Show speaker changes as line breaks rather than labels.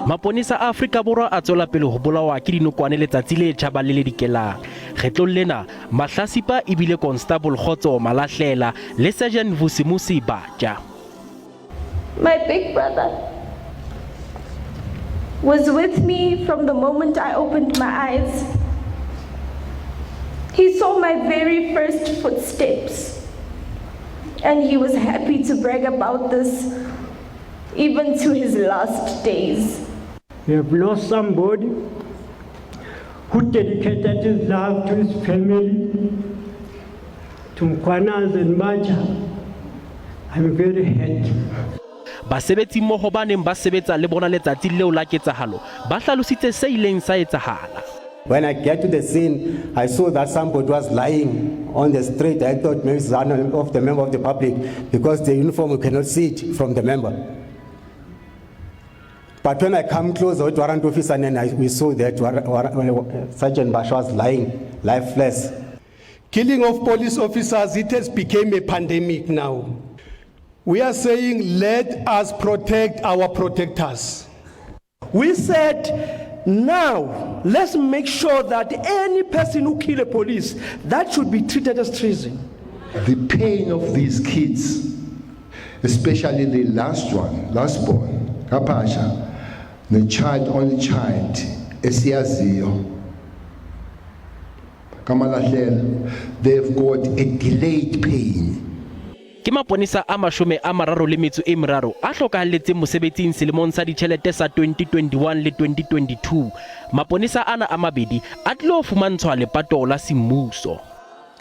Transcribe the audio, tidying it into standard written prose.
Maponesa a Afrika Borwa a tswela pele ho bolawa ke dinokwane letsatsi le tjhabang le le dikelang. Kgetlong lena, mahlasipa e bile Constable Kgotso Malahlela le Sergeant Vusimusi Batja.
My big brother was with me from the moment I opened my eyes. He saw my very first footsteps, and he was happy to brag about this even to his last days.
We have lost somebody who dedicated his life to his family, to Mkhwanazi and Maja. I'm very hurt.
Basebetsimmoho ba neng ba sebetsa le bona letsatsing leo la ketsahalo ba hlalositse se ileng sa etsahala.
When I get to the scene, I saw that somebody was lying on the street. I thought maybe it's one of the member of the public because the uniform you cannot see it from the member. But when I come closer with warrant officer, and then we saw that Sergeant Basha was lying, lifeless.
Killing of police officers, it has become a pandemic now. We are saying let us protect our protectors.
We said, now let's make sure that any person who kill a police, that should be treated as treason.
The pain of these kids, especially the last one, last born, kaPhasha, the child, only child, esiyaziyo, kaMalahlela, they've got a delayed pain.
Ke maponesa a 33 a hlokahalletseng mosebetsing selemong sa ditjhelete sa 2021 le 2022. Maponesa ana a mabedi a tlilo fumantshwa lepato la semmuso.